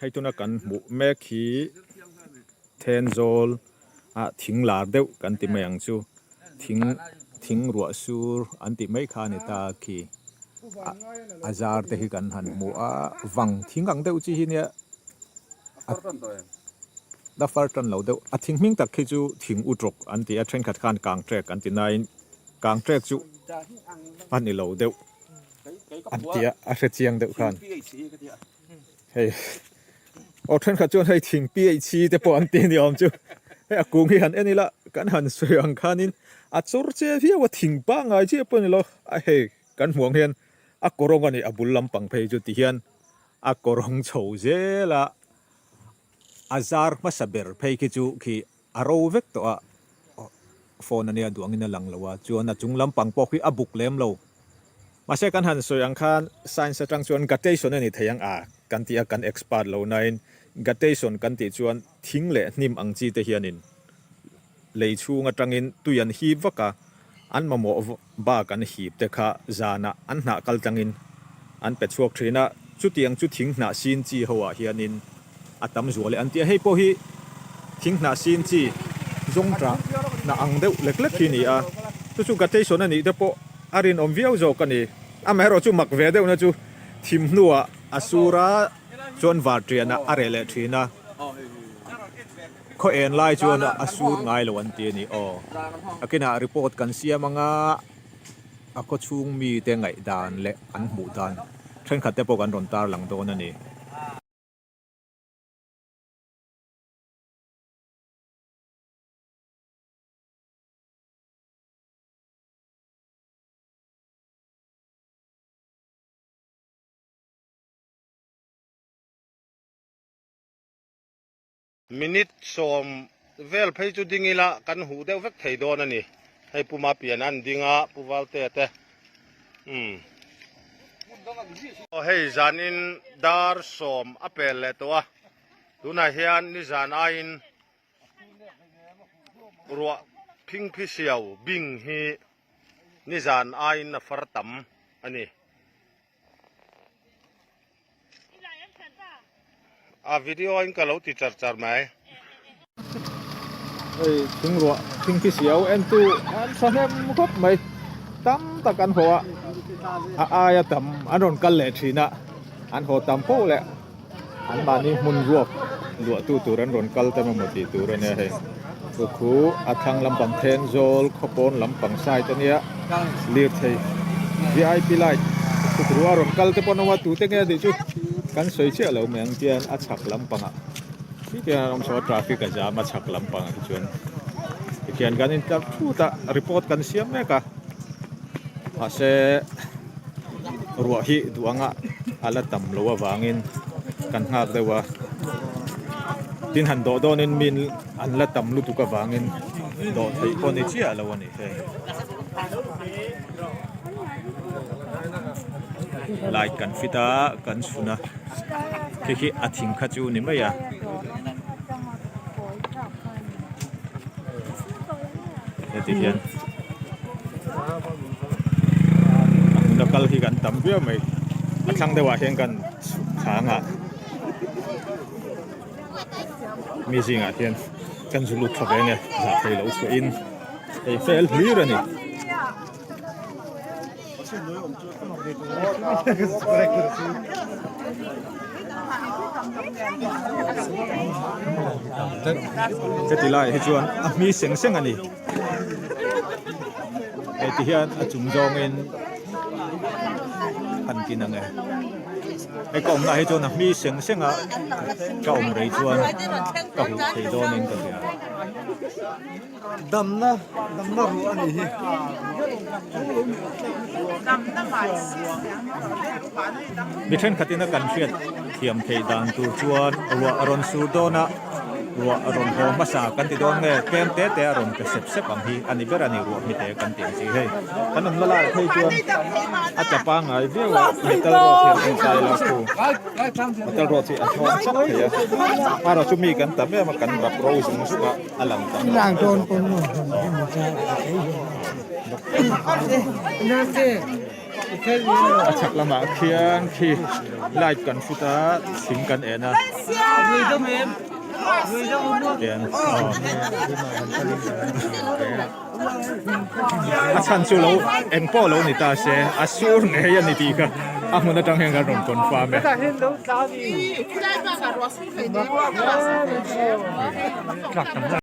Hei tuna kan hmuh mek hi Thenzawl ah thing lar deuh kan ti mai ang chu. Thing thing ruah sur an tih mai kha a ni ta khi. A zar te hi kan han hmu a, vang thing ang deuh chi hi nia la far tan lo deuh. A thing hming tak khi chu thing u tawk an ti a, thenkhat khan kang trek an ti nain kang trek chu a ni lo deuh an ti a, a hre chiang deuh khan. Hei aw thenkhat chuan hei thing PHC te pawh an ti ni awm chu hei a kung hi han en ila kan han sawi ang khanin a chawr che viau a thing pangngai chiah pawh a ni lo a hei kan hmuh ang hian a kawrawng a ni a bul lampang phei chu tihian a kawrawng chho zel a a zar hmasa ber phei khi chu khi A ro vek tawh a, phone ania duh angin a lang lo a, chuan a chung lampang pawh khi a buk lem lo. Mahse kan han sawi ang khan science atang chuan guttation a ni thei ang a kan ti a, kan expert lo nain guttation kan tih chuan thing leh hnim ang chi te hianin lei chhung atangin tui an hip vak a, An mamawh bak an hip te kha zanah an hnah kal tlangin an pe chhuak thin a, chutiang chu thing hnah sin chi ho ah hianin a tam zual e an ti a, hei pawh hi thing hnah sin chi zawngṭah hnah ang deuh lek lek hi a ni a, chu chu guttation a nih te pawh a rinawm viau zawk a ni. Amaherawh chu mak ve deuhna chu thim hnuah a sur a chuan varṭianah a reh leh thin a. Khaw en lai chuan a sur ngai lo an ti a ni aw. A kinah report kan siam anga a khaw chhung mite ngaihdan leh an hmuh dan thenkhat te pawh kan rawn tarlang dawn a ni. Minute 10 vel phei chu ding ila kan huh deuh vek thei dawn a ni. Hei Pu Mapian an ding a, Pu Valtea te. Umm. Aw hei zanin dar 10 a pel leh tawh a, tunah hian nizan aiin ruah phingphi siau bing hi nizan aiin a far tam a ni. A video in ka lo ti char char mai. Hei thingruah thingthi siau entu an thahnem khawp mai tam tak an haw a a aia tam an rawn kal leh thin a an haw tam poh leh an mahni hmun ruak luahtu tur an rawn kal ta emaw tih tur a nia hei chu khu a thlang lampang Thenzawl khawpawn lampang side a nia lirthei vip light tukruh a rawn kal te pawh an awm a tute nge tih chu kan sawi chiah lo mai ang tian a chhak lampangah khi tian an awm chho a traffic a zam a chhak lampangah khi chuan tikhian kan intlar thut a report kan siam mek a mahse. Ruah hi duh anga a la tam loh avangin kan nghak deuh a, tin han dawh dawnin min an la tam lutuk avangin dawh theih pawh ni chiah lo a ni hei. Light kan fit a kan chhun a khi khi a thing kha chu ni mai a. Heti hian a hmuna kal hi kan tam viau mai a thlang deuh ah hian kan chhuk thlang a mi zingah hian kan zu lut tha ve nge zah thei lo chhuah in hei fel hlir a ni. Heti laiah hi chuan a hmi seng seng a ni. Hei ti hian a chung zawngin han kin ang e. Hei ka awmna ah hi chuan a hmi seng seng a ka awm rei chuan ka huh thei dawnin ka hria. Damna damna ruah a nih hi. Mi thenkhatin a kan hriat thiam theih dan tur chuan ruah a rawn sur dawn a, ruah a rawn haw hmasa kan ti dawn nge tlem te te a rawn pe sep sep ang hi a ni ber a ni ruah hmite kan tih ang chi hei. Kan awmna laiah phei chuan a tla pangngai viau a, metal rod hi an enkai la khu. Metal rod hi a thawn chak thei a, amaherawh chu mi kan tam em a kan rap ro zung zung a. A lang tam lo mai zawk. A chhak lamah khian khi light kan hrut a thing kan en a tian aw a chhan chu lo eng pawh lo ni ta se a sur ngei a ni tih kha a hmun atang hian kan rawn confirm e.